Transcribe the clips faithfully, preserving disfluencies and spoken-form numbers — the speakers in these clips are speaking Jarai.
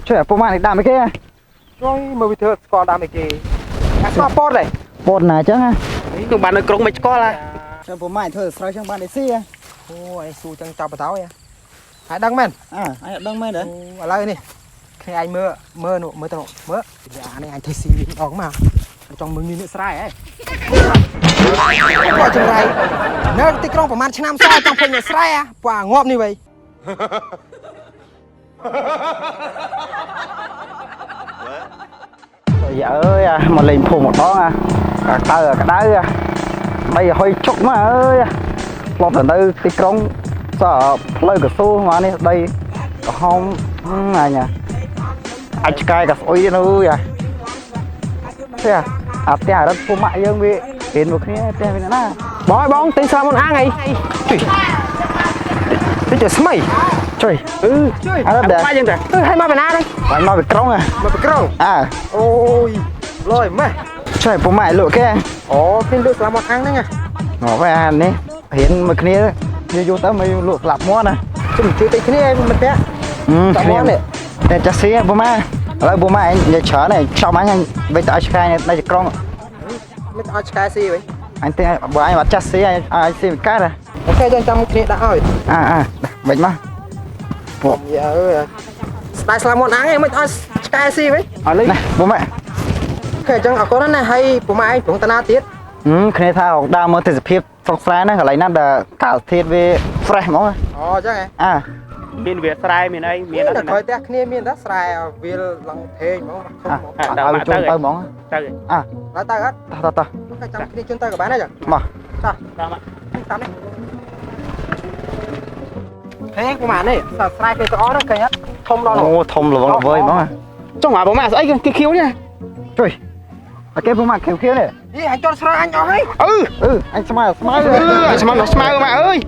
Čuai, pô mă anai đam ih kê. Čuai, mơ wĭt thơ skol đam ih kê. Ơ, skol pô đơi. Pô anai čang ah. Tơ ƀăn nao krông mă skol ah. Čuai, pô mă thơ srơi čang ƀăn đơi si ah. Ơ, ai su čang čao pơtao ah. Ai đăng mơ̆n. Ơ, ai đăng mơ̆n đơi. Ơ, alơi anai. Kơ ai mơ, mơ nô, mơ tơ nô, mơ. Ya, anai ai thơ si ƀing đong mă. Čang mơ̆ng anai nao srơi ah. Pô čang rai. Nao ti krông pơmăn čơnam srơi čang phĕč nao srơi ah. Pô ngŏp anai wai. Ơi ơi ah, mă lĕ phung mơ̆ng đong ah. Kơ tơ kơ đao ah. Đơi hơi čŏk mă ơi ah. Lŏt tơ ti krông. Sa plơi kơ su mă anai đơi. Kơ hom. Hmm, anai ah. Ai čơkă kơ sui anai ah. Ơ, ah, tiah rơ̆t pô mă yơ̆ng wĭ. Hên mơ̆ kơ anai tiah wĭ anai. Ƀơ̆ng, ƀơ̆ng, tĭng slam mơ̆n ang ai. Čuai. Tĭng čuai smai. Čuai. Ơ, čuai. Arăt đah. Pô mă yơ̆ng tah. Ơ, hai mă pơ anai đơi. Hai mă pơ krông ah. Mă pơ krông. Ah. Ôi, lơi mă. Čuai, pô mă lŭ kê. Ơ, tĭng lŭ slam mơ̆n ang anai ah. Ngŏ wai anai. Hên mơ̆ kơ anai, yua yua tơ mơ̆ yua lŭ klăp mơ̆n ah. Čum čuai tơ kơ anai mơ̆ tĕ. Hmm, čăp kơ anai mơ̆n. Tĕ čăp si ah, pô mă. Lơi pô mă, ñu čă anai, čăp mă ñu, ƀơi tơ ai čơkă anai, anai krông. Mơ̆ ai čơkă si wai. Anai tĕ, ƀơi ai ƀă čăp si, ai, ai si kar ah. Ôkê, čang čăm kơ anai đah ơi. Ah, ah, đah, ƀĕč mă. Pô. Ya, ơ. Đơi slam mơ̆n ang ai, mơ̆ ai čơkă si wai. Alơi. Anai, pô mă. Ôkê, čang akŏ anai hai, pô mă ai, čang tơnah tiet. Hmm, kơ anai tha, đah mơ̆ tĕ si phiĕp. Sŏk srai anai, kơ lơi anai đah kal thiet wĭ fresh mơ̆ng ah. Ơ, čang ah. Ah. Min wĭ srai, min ai, min. Min anai đah kơi tĕ kơ anai min đah srai, wĭ lăng thê mơ̆ng. Ah, ah, đah đah mă čum tơ tơ mơ̆ng. Tơ. Ah. Lơi tơ ah. Tah, tah, tah. Kơ čang kơ anai čum tơ kơ ƀă anai čang. Mă. Tah. Tah anai. Hê, pô mă anai, sa srai kơ tơ ôh kơ ah. Thom lŏ. Ơ, thom lŏ wăng wai mơ̆ng ah. Čang ah, pô mă, ai kơ khiu anai. Čuai. Ơ kê pô mă khiu khiu anai. Ih, ai čor srơi ai ôh ai. Ơ. Ơ, ai smai, smai. Ơ, ai smai, smai mă ơi.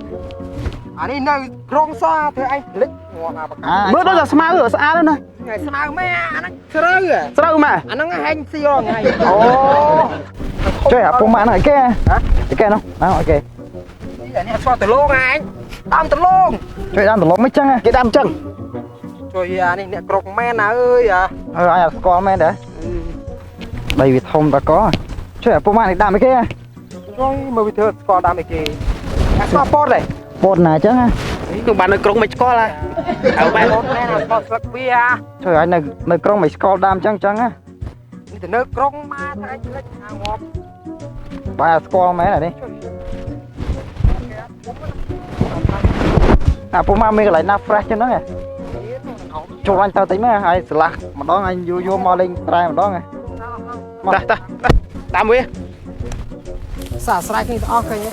Anai nao krông sa, tơ ai lĕ. Ngŏ ngă pơkă. Ah, mơ̆ đơi sa smai ơ, sa anai. Ngai smai mă, anai srơi ah. Srơi mă. Anai hên si ôh ngai. Ơ. Čuai, ah, pô mă anai kê. Hă? Kê nô. Ah, ôkê. Ih, anai asua tơlông ai. Đam tơlông. Čuai đam tơlông mơ̆ čang ah. Kê đam čang. Čuai, anai nao krông mơ̆n ah ơi ah. Ơ, ai skol mơ̆n đah. Đơi wĭ thom ta kơ. Čuai, pô mă anai đam ih kê. Čuai, mơ wĭt thơ skol đam ih kê. Ơ, skol pô đơi. Pô anai čang ah. Tơ ƀăn nao krông mă skol ah. Ơ, ƀă. Pô anai nao skol slăk bia. Čuai, ai nao, nao krông mă skol đam čang čang ah. Anai tơ nao krông mă tơ ai čơlĕč ah ngŏp. Ƀă skol mơ̆n anai. Ah, pô mă mơ̆ kơ lơi nao fresh čang anai ah. Čô lăn tơ tĕ mơ̆, ai slah mơ̆ng đong, ai yua yua mă lĕ srai mơ̆ng đong ah. Mă. Tah, tah, tah. Đam wĭ. Sa srai kơ anai tơ ôh kơ anai.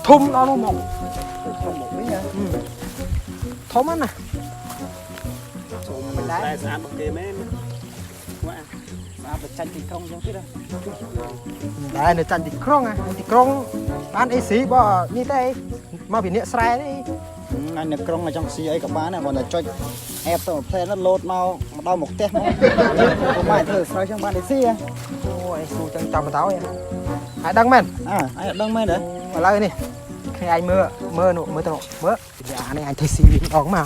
Thom lŏ nô mơ̆ng. Thom mơ̆ng wĭ ah. Hmm. Thom mơ̆n ah. Thom mơ̆n đơi. Srai sa ƀă kê mơ̆n. Wah. Sa ƀă čang ti krông čang ti đah. Đah nao čang ti krông ah. Ti krông. Ƀăn ih si ƀă anai tĕ. Mă ƀing nao srai anai. Hmm, anai nao krông ah čang si ai kơ ƀă anai, ƀă anai čuai. Ĕp tơ plơi anai lŏt mă, mă đao mơ̆ tĕh mơ̆. Pô mă thơ srơi čang ƀăn đơi si ah. Ơ, ai su čang čao pơtao ah. Ai đăng mơ̆n. Ah, ai đăng mơ̆n đơi. Alơi anai. Kơ ai mơ, mơ nô, mơ tơ nô, mơ. Ya, anai ai thơ si ƀing đong mă.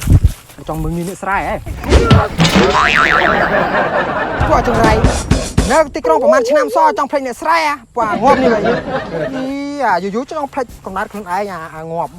Čang mơ̆ng anai nao srai ah. Pô čang rai. Nao ti krông pơmăn čơnam sa čang phĕč nao srai ah. Pô ngŏp anai wai. Ih, ah, yua yua čang phĕč kơnăl kơnăl ai ah, ah, ngŏp.